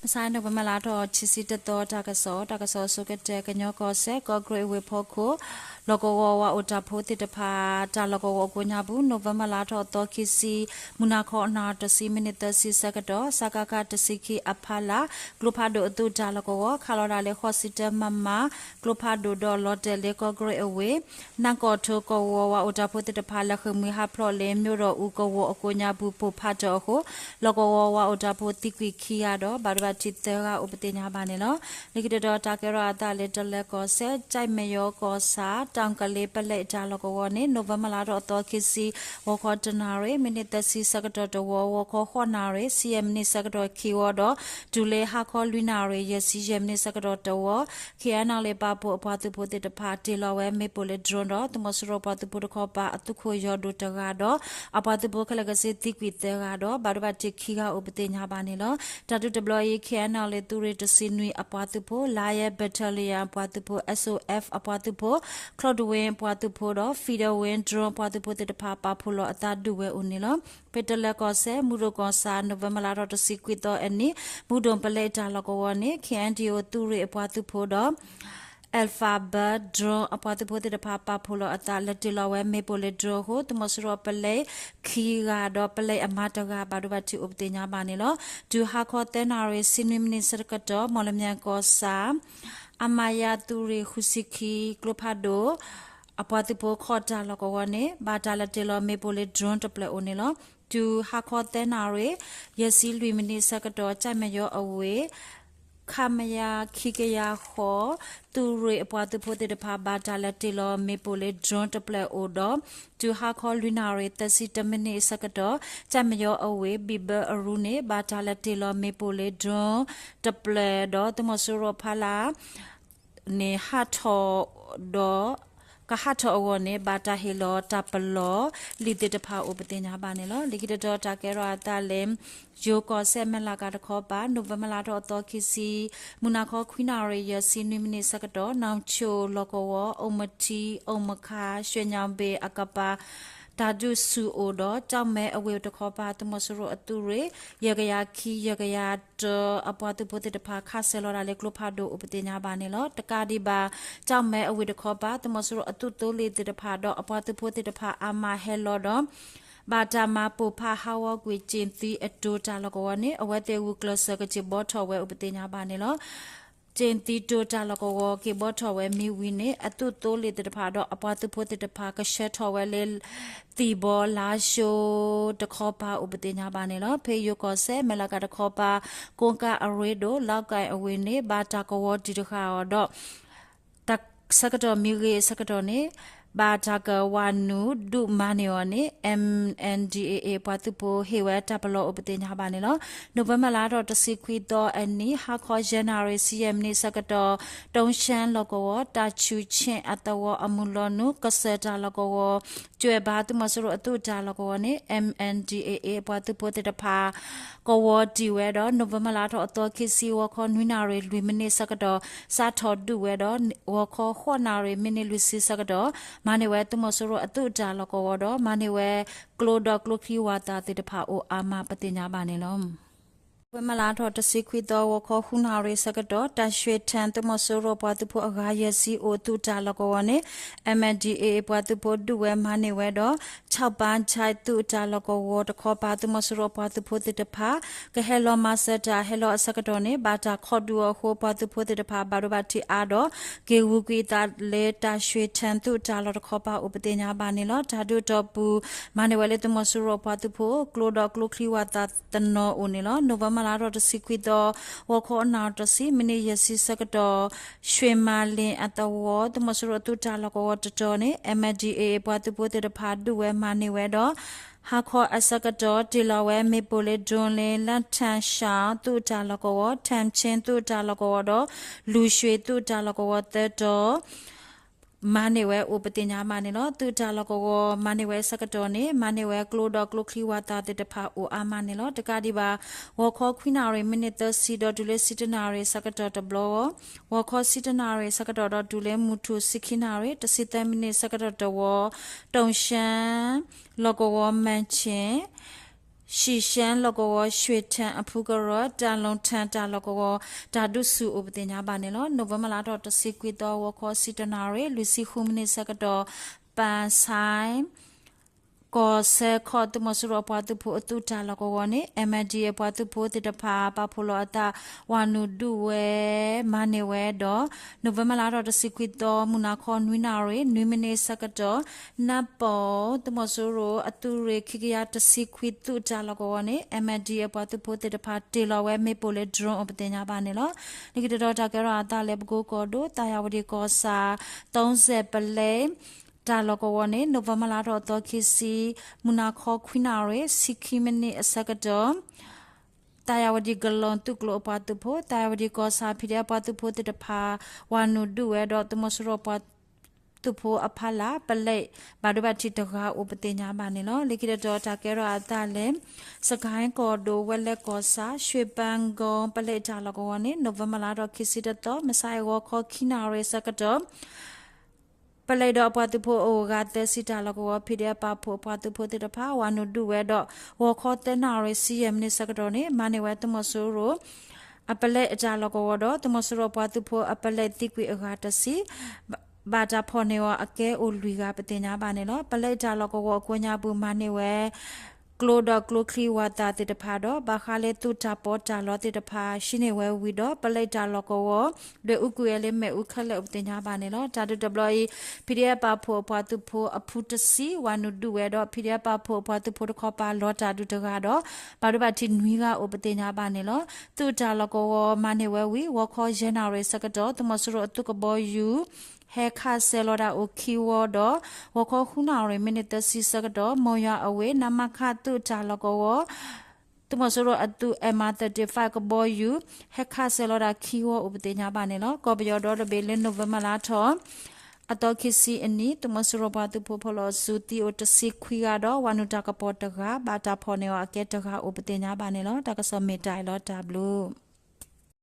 မဆါ နိၣ်ဝ့ဘၢၣ်လါထီၣ်တဆံတသီ တၢ်ကစီၣ်, တၢ်ကစီၣ်အဆိကတၢၢ် ကညီကီၢ်စဲၣ် ကီၢ်ကရ့ၣ်အဝ့ၢ်ဖီခိၣ် လီၢ်ကဝီၤဝၤအိၣ်တၢ်ဖိသ့ၣ်တဖၣ် တၢ်လီၢ်ကဝီၤအကိးညါပူၤ နိၣ်ဝ့ဘၢၣ်လါထီၣ်သီခံဆံ မုၢ်နၤခီအနၣ်တဆံ မံးနံးသၢဆံဆၢကတီၢ် စကခ တဆံခံအဖီလာ် ကျိဖးဒိၣ်အသုးတၢ်လီၢ်ကဝီၤ ခးလီၤဒၣ်လၢဃိးဆံတၢ မမ ကျိဖးဒိၣ်ဒီးလီၤတဲာ်လၢကီၢ်ကရ့ၣ်အဝ့ၢ် နၢ်ကီၢ်ထိကဝီၤဝၤအိၣ်တၢ်ဖိသ့ၣ်တဖၣ် လဲၤဃ့ၢ်မှံဟးဖျိးလၢ မၠိၣ်ဒီးအူကဝီၤအကိးညါပူၤ ပိၢ်ဖးထီၣ်အဃိ လီၢ်ကဝီၤဝၤအိၣ်တၢ်ဖိသံကွံာ်ခံဂၤဒီး ဘၣ်ဒိဘၣ်ထံးသၢဂၤအိၣ်ပသ့ၣ်ညါဘၣ်န့ၣ်လီၤ. လၢခံတတီၤ တၢ်ကဲထီၣ်အသးလၢတလၢကီၢ်စဲၣ် ကၠဲၣ်မဲာ်ယီၤကီၢ်ဆၣ် တၢ်ကလ့ပလဲအတၢ်လီၢ်ကဝီၤန့ၣ် နိၣ်ဝ့ဘၢၣ်လါထီၣ်သီခံဆံ ဂီၤခီတနၣ်ရံၣ် မံးနံးသၢဆံဆၢကတီၢ်တဝီ, ဂီၤခီဃိးနၣ်ရံၣ် ဆံယဲၢ်မံးနံးဆၢကတီၢ်ခံဝီဒီး တုၤလၢဟါခီလွံၢ်နၣ်ရံၣ် ယဲၢ်ဆံယဲၢ်မံးနံးဆၢကတီၢ်တဝီ ခ့ၣ်အဲၣ်နဲၣ်လ့ၣ် ပာ်ဖှိၣ်အပှၤသုးဖိသ့ၣ်တဖၣ် တ့ၢ်လီၤဝဲမ့ၣ်ပိၢ်လၢ drone ဒီး သုးမီၤစိရိၤပှၤသုးဖိတခီပၤ အသုးခိၣ်ယီၤဒိၣ်တဂၤဒီး အပှၤသုးဖိခဲလၢာ်ခဲဆ့သံကွံာ်သၢဂၤဒီး ဘၣ်ဒိဘၣ်ထံးခံဂၤအိၣ်ပသ့ၣ်ညါဘၣ်န့ၣ်လီၤ. တၢ်ဒုးတဘျီအံၤ ခ့ၣ်အဲၣ်နဲၣ်လ့ၣ် သုးရ့ၣ်တဆံနွံအပှၤသုးဖိ, Lion Battalion အပှၤသုးဖိ, S O F အပှၤသုးဖိ, Cloud Wing အပှၤသုးဖိဒီး Federal Wing drone အပှၤသုးဖိသ့ၣ်တဖၣ် ပာ်ဖှိၣ်လီၤအသးဒုးဝဲအိၣ်န့ၣ်လီၤ. ဖဲတလၢကီၢ်စဲၣ် မူဒိၣ်ကီၢ်ဆၣ် နိၣ်ဝ့ဘၢၣ်လါထီၣ်တဆံခွံသီအနံၤ မူဒိၣ်ပလဲအတၢ်လီၢ်ကဝီၤန့ၣ် K N D O သုးရ့ၣ်အပှၤသုးဖိဒီး Alphabet drone အပှၤသုးဖိသ့ၣ်တဖၣ် ပာ်ဖှိၣ်လီၤအသး လဲၤတ့ၢ်လီၤဝဲမ့ၣ်ပိၢ်လၢ drone အဃိ သုးမီၤစိရိၤပလဲခံဂၤဒီး ပလဲအမါတဂၤ ဘၣ်ဒိဘၣ်ထံးအိၣ်ပသ့ၣ်ညါဘၣ်န့ၣ်လီၤ. တုၤဟါခီသၢနၣ်ရံၣ် ဆံနွံမံးနံးဆၢကတီၢ် မီၣ်လမၠဲၣ်ကီၢ်ဆၣ် အမါယၤ သုးရ့ၣ်ဃုဆံခံ ကျိဖးဒိၣ် အပှၤသုးဖိခီၣ်တၢ်လီၢ်ကဝီၤန့ၣ် ဘၣ်တၢ်လဲၤတ့ၢ်လီၤမ့ၣ်ပိၢ်လၢ drone တဖျၢၣ်အိၣ်န့ၣ်လီၤ. တုၤဟါခီသၢနၣ်ရံၣ် ယဲၢ်ဆံလွံၢ်မံးနံးဆၢကတီၢ် ကၠဲၣ်မဲာ်ယီၤအဝ့ၢ် ခမရ ခံကယၤဃိး သုးရ့ၣ်အပှၤသုးဖိသ့ၣ်တဖၣ် ဘၣ်တၢ်လဲၤတ့ၢ်လီၤမ့ၣ်ပိၢ်လၢ drone တဖျၢၣ်အိၣ်ဒီး တုၤဟါခီလွံၢ်နၣ်ရံၣ် သၢဆံတမံးနံးအဆၢကတီၢ် ကၠဲၣ်မဲာ်ယီၤအဝ့ၢ် ဘံၣ်ဘၢအရူန့ၣ် ဘၣ်တၢ်လဲၤတ့ၢ်လီၤမ့ၣ်ပိၢ်လၢ drone တဖျၢၣ်ဒီး သုးမီၤစိရိၤဖီလာ် န့ၣ်ဟးထီၣ်ဒီး ကဟးထီၣ်အဂီၢ်န့ၣ် ဘၣ်တၢ်ဟ့ၣ်လီၤတၢ်ပလီၢ်လံာ်သ့ၣ်တဖၣ်အိၣ်ပသ့ၣ်ညါဘၣ်န့ၣ်လီၤ. လၢခံတတီၤ တၢ်ကဲထီၣ်အသးလၢ ယိၤကီၢ်စဲၣ် မဲၢ်လးကၤတခီပၤ နိၣ်ဝ့ဘၢၣ်လါထီၣ်အသီခံဆံ မုၢ်နၤခီခွံနၣ်ရံၣ် ယဲၢ်ဆံနွံမံးနံးဆၢကတီၢ် နီၣ်ဆိၣ်လီၢ်ကဝီၤ အိၣ်မထံ အိၣ်မခါ ရွှေညောင်ပင် အကပၤ တၢ်ဒုးဆူၣ်အိၣ်ဒီး ကၠီၣ်မဲအဝ့ၢ်တခီပၤ သုးမီၤစိရိၤအသုးရ့ၣ် ယဲၢ်ကယၤခံ ယဲၢ်ကယၤတၢ အပှၤသုးဖိသ့ၣ်တဖၣ် ခးစၢၤလီၤဒၣ်လၢကျိဖးဒိၣ်အိၣ်ပသ့ၣ်ညါဘၣ်န့ၣ်လီၤ. တကးဒံးဘၣ် ကၠီၣ်မဲအဝ့ၢ်တခီပၤ သုးမီၤစိရိၤအသုးသိလ့ၣ်သ့ၣ်တဖၣ်ဒီး အပှၤသုးဖိသ့ၣ်တဖၣ် အါမးဟဲလီၤဒီး ဘၣ်တၢ်မၤပိၢ်ဖးဟးဂီၤကွံာ် က့ၣ်သံအတိၤတၢ်လီၢ်ကဝီၤန့ၣ် အဝဲသ့ၣ်ဂုာ်ကျဲးစၢးကက့ၤဘှီထီၣ်ဝဲအိၣ်ပသ့ၣ်ညါဘၣ်န့ၣ်လီၤ. က့ၣ်သံတိၤတၢ်လီၢ်ကဝီၤက့ၤဘှီထီၣ်ဝဲမ့ၢ်ဝံၤန့ၣ် အသုးသိလ့ၣ်သ့ၣ်တဖၣ်ဒီး အပှၤသုးဖိသ့ၣ်တဖၣ် ကဆှၢထီၣ်ဝဲလၢ သံၣ်ဘီလါၡိတခီပၤအိၣ်ပသ့ၣ်ညါဘၣ်န့ၣ်လီၤ. ဖဲယိၤကီၢ်စဲၣ် မဲၢ်လးကၤတခီပၤ ကိးကၤအရ့ဒိၣ် လီၤကၣ်အဝ့ၢ်န့ၣ် ဘၣ်တၢ်ကဝီၤတံၢ်တဃာ်အီၤဒီး တၢ်ဆၢကတီၢ်မ့ၢ်ဂ့ၤအဆၢကတီၢ်န့ၣ် ဘၣ်တၢ်ကဝးနုာ်ဒုးမၤန့ၢ်အီၤန့ၣ် M N D A A ပှၤသုးဖိဟ့ၣ်ဝဲတၢ်ပလီၢ်အိၣ်ပသ့ၣ်ညါဘၣ်န့ၣ်လီၤ. နိၣ်ဝ့ဘၢၣ်လါထီၣ်တဆံခွံသီအနံၤ ဟါခီယဲၢ်နၣ်ရံၣ် ဆံယဲၢ်မံးနံးဆၢကတီၢ် တိစဲလီၢ်ကဝီၤ တၢ်ဆူၣ်ဆ့ၣ်အသဝီအမုၢ်လီၤနုာ် ကစၢၢ်တၢ်လီၢ်ကဝီၤ ကွဲၢ်ဘါ သုးမီၤစိရိၤအသုးတၢ်လီၢ်ကဝီၤန့ၣ် M N D A A ပှၤသုးဖိသ့ၣ်တဖၣ် ကဝီၤတံၢ်ဝဲဒီး နိၣ်ဝ့ဘၢၣ်လါထီၣ်အသီခံဆံ ဂီၤခီနွံနၣ်ရံၣ်လွံၢ်မံးနံးဆၢကတီၢ် စးထီၣ်ဒုးဝဲဒီး ဂီၤခီဃိးနၣ်ရံၣ်မံးနံးလွံၢ်ဆံဆၢကတီၢ် မၤန့ၢ်ဝဲသုးမီၤစိရိၤအသုးတၢ်လီၢ်ကဝီၤဒီး မၤန့ၢ်ဝဲ ကျိဒီးကျိချံဝၢ်သၣ်သ့ၣ်တဖၣ်အိၣ်အါမးပသ့ၣ်ညါဘၣ်န့ၣ်လီၤ. ဝ့ၢ်မလါထီၣ်တဆံခွံသီ ဂီၤခီဃုနၣ်ရံၣ်ဆၢကတီၢ် တၢ်ရွှ့ၣ်ထၢၣ် သုးမီၤစိရိၤပှၤသုးဖိအဂၤယဲၢ်ဆံ အိၣ်သုးတၢ်လီၢ်ကဝီၤန့ၣ် M N D A A ပှၤသုးဖိဒုးဝဲမၤန့ၢ်ဝဲဒီး ဆီၣ်ပၢၣ်ခၠဲး သုးတၢ်လီၢ်ကဝီၤတခီပၤ သုးမီၤစိရိၤပှၤသုးဖိသ့ၣ်တဖၣ် ကဟဲလီၤမၤစၢၤတၢ် ဟဲလီၤအဆၢကတီၢ်န့ၣ် ဘၣ်တၢ်ခိးဒုးအီၤအဃိ ပှၤသုးဖိသ့ၣ်တဖၣ် ဘၣ်ဒိဘၣ်ထံးအါဒီး က့ၤဂုာ်ကွံာ်အသးလၢ တၢ်ရွှ့ၣ်ထၢၣ် သုးတၢ်လီၢ်တခီပၤအိၣ်ပသ့ၣ်ညါဘၣ်န့ၣ်လီၤ. တၢ်ဒုးအတီၢ်ပူၤ မၤန့ၢ်ဝဲလၢသုးမီၤစိရိၤပှၤသုးဖိ ကျိဒီးကျိချံဝၢ်သၣ်တနီၤအိၣ်န့ၣ်လီၤ. နိၣ်ဝ့ဘၢၣ်လါထီၣ်တဆံခွံသီ ဂီၤခီနၣ်ရံၣ်တဆံ မံးနံးယဲၢ်ဆံဆၢကတီၢ် ရွှ့ၣ်မၤလ့ၣ်အသဝီ သုးမီၤစိရိၤအသုးတၢ်လီၢ်ကဝီၤတတီၤန့ၣ် M N D A A ပှၤသုးဖိသ့ၣ်တဖၣ်ဒုးဝဲမၤန့ၢ်ဝဲဒီး ဟါခီအဆၢကတီၢ် တ့ၢ်လီၤဝဲမ့ၣ်ပိၢ်လၢ drone လၢ လၢထၣ်ရှၣ် သုးတၢ်လီၢ်ကဝီၤ ထၣ်ဆ့ သုးတၢ်လီၢ်ကဝီၤဒီး လူၢ်ရွှ့ၣ် သုးတၢ်လီၢ်ကဝီၤသၢတီၤ မၤန့ၢ်ဝဲအိၣ်ပသ့ၣ်ညါဘၣ်န့ၣ်လီၤ. သုးတၢ်လီၢ်ကဝီၤမၤန့ၢ်ဝဲအဆၢကတီၢ်န့ၣ် မၤန့ၢ်ဝဲကျိဒီးကျိချံဝၢ်သၣ်သ့ၣ်တဖၣ်အိၣ်အါမးန့ၣ်လီၤ. တကးဒံးဘၣ် ဂီၤခီခွံနၣ်ရံၣ် မံးနံးသၢဆံဒီးတုၤလၢဆံတၢနၣ်ရံၣ်ဆၢကတီၢ်တဘျီဂီၢ်, ဂီၤခီဆံတၢနၣ်ရံၣ်ဆၢကတီၢ်ဒီးတုၤလၢမုၢ်ထူၣ်ဆံခံနၣ်ရံၣ် တဆံသၢမံးနံးဆၢကတီၢ်တဝီ တိစဲလီၢ်ကဝီၤ မဲၣ်ဆ့ၣ် ရှံၣ်ရှဲလီၢ်ကဝီၤ ရွှ့ၣ်ထၢၣ်အဖုကရၢ တၢ်လူၢ်ထၢၣ်တၢ်လီၢ်ကဝီၤ တၢ်ဒုးဆူၣ်အိၣ်ပသ့ၣ်ညါဘၣ်န့ၣ်လီၤ. နိၣ်ဝ့ဘၢၣ်လါထီၣ်တဆံခွံသီ ဂီၤခီဆံတၢနၣ်ရံၣ် လွံၢ်ဆံဃုမံးနံးဆၢကတီၢ် ပၣ်ဆါ ကီၢ်စဲခီၣ် သုးမီၤစိရိၤအပှၤသုးဖိအသုးတၢ်လီၢ်ကဝီၤန့ၣ် MNDAA အပှၤသုးဖိသ့ၣ်တဖၣ် ပာ်ဖှိၣ်လီၤအသး ဝၤနုာ်ဒုးဝဲ မၤန့ၢ်ဝဲဒီး နိၣ်ဝ့ဘၢၣ်လါထီၣ်တဆံခွံသီ မုၢ်နၤခီနွံနၣ်ရံၣ် နွံမံးနံးဆၢကတီၢ် နၢ်ပီၣ် သုးမီၤစိရိၤအသုးရ့ၣ် ခံကယၤတဆံခွံသုးတၢ်လီၢ်ကဝီၤန့ၣ် MNDAA အပှၤသုးဖိသ့ၣ်တဖၣ် တ့ၢ်လီၤဝဲမ့ၣ်ပိၢ်လၢ drone အိၣ်ပသ့ၣ်ညါဘၣ်န့ၣ်လီၤ. လၢခံတတီၤတၢ်ကဲထီၣ်အသးလၢ ပကိကီၢ်ဒိၣ် သးယၤဝတံၣ်ကီၢ်ဆၣ် သုစဲၣ်ပလဲ တၢ်လီၢ်ကဝီၤန့ၣ် နိၣ်ဝ့ဘၢၣ်လါထီၣ်သီခံဆံ မုၢ်နၤခီခွံနၣ်ရံၣ် ဆံခံမံးနံးအဆၢကတီၢ် သးယၤဝတံၣ်ကလီၢ်သုးကျိၤအပှၤသုးဖိ သးယၤဝတံၣ်ကီၢ်ဆၣ် ဖံးဒဲးအပှၤသုးဖိသ့ၣ်တဖၣ် ဝၤနုာ်ဒုးဝဲဒီး သုးမီၤစိရိၤပှၤသုးဖိအဖီလာ် ပလဲအဘၣ်ဒိဘၣ်ထံးတဂၤအိၣ်ပသ့ၣ်ညါဘၣ်န့ၣ်လီၤ. လၢခံတတီၤတၢ်ကဲထီၣ်အသးလၢ စကဲၣ်ကီၢ်ဒိၣ် ဝဲလဲကီၢ်ဆၣ် ရွှ့ၣ်ပၣ်ကီၢ် ပလဲတၢ်လီၢ်ကဝီၤန့ၣ် နိၣ်ဝ့ဘၢၣ်လါထီၣ်ခံဆံတသီ မုၢ်ဆါအံၤဂီၤခီခံနၣ်ရံၣ်ဆၢကတီၢ် ပလဲဒီးအပှၤသုးဖိအဂၤသၢဆံတၢ်လီၢ်ကဝီၤ ဖံးဒဲးပာ်ဖှိၣ်အပှၤသုးဖိသ့ၣ်တဖၣ် ဝၤနုာ်ဒုးဝဲဒီး ဂီၤခီသၢနၣ်ရံၣ်ဆံယဲၢ်မံးနံးဆၢကတီၢ်န့ၣ် မၤန့ၢ်ဝဲသုးမီၤစိရိၤ အပလဲအတၢ်လီၢ်ကဝီၤဒီး သုးမီၤစိရိၤပှၤသုးဖိအပလဲသံကွံာ်အဂၤတဆံ ဘၣ်တၢ်ဖီၣ်န့ၢ်အီၤအကဲအိၣ်လွံၢ်ဂၤပသ့ၣ်ညါဘၣ်န့ၣ်လီၤ. ပလဲတၢ်လီၢ်ကဝီၤအကိးညါပူၤ မၤန့ၢ်ဝဲ ကျိဒီးကျိချံဝၤသၣ်သ့ၣ်တဖၣ်ဒီး ဘၣ်ဃးလၢသုးတၢ်ပီးတၢ်လီသ့ၣ်တဖၣ် ဟံးန့ၢ်ဝဲဝံၤဒီး ပလဲတၢ်လီၢ်ကဝီၤ ဒွဲၣ်အူကွံာ်ဝဲလၢမ့ၣ်အူခဲလၢာ်အိၣ်ပသ့ၣ်ညါဘၣ်န့ၣ်လီၤ. တၢ်ဒုးတဘျီအံၤ ဖံးဒဲးပာ်ဖှိၣ်အပှၤသုးဖိအဖုတဆံ ဝၤနုာ်ဒုးဝဲဒီး ဖံးဒဲးပာ်ဖှိၣ်အပှၤသုးဖိတခီပၤလီၤတၢ်ဒုးတဂၤဒီး ဘၣ်ဒိဘၣ်ထံးနွံဂၤအိၣ်ပသ့ၣ်ညါဘၣ်န့ၣ်လီၤ. သုးတၢ်လီၢ်ကဝီၤမၤန့ၢ်ဝဲဝံၤ ဂီၤခီယဲၢ်နၣ်ရံၣ်ဆၢကတီၢ် သုးမီၤစိရိၤအသုးကဘီယူၤ ဟဲခးစဲၤလီၤတၢ်အိၣ်ခံဝီဒီး ဂီၤခီဃုနၣ်ရံၣ် မံးနံးသၢဆံဆၢကတီၢ် မိၢ်ယွၤအဝ့ၢ် နမခသုးတၢ်လီၢ်ကဝီၤ သုးမီၤစိရိၤအသုး M R thirty-five ကဘီယူၤ ဟဲခးစဲၤလီၤတၢ်ခံဝီအိၣ်ပသ့ၣ်ညါဘၣ်န့ၣ်လီၤ. ကီၢ်ပယီၤဒီတဘ့ၣ်လၢ နိၣ်ဝ့ဘၢၣ်လါထီၣ် အသီခံဆံအနံၤ သုးမီၤစိရိၤပှၤသုးဖိဖီၣ်လီၤစုသံအိၣ်တဆံခွံဂၤဒီး ဝၤနုာ်တၢ်ကပီၤတဂၤ ဘၣ်တၢ်ဖီၣ်န့ၢ်အီၤအကဲတဂၤအိၣ်ပသ့ၣ်ညါဘၣ်န့ၣ်လီၤ. တၢ်ကစီၣ်မ့ၢ်တၢ်အံၤလီၤ တၢ်ဘျုး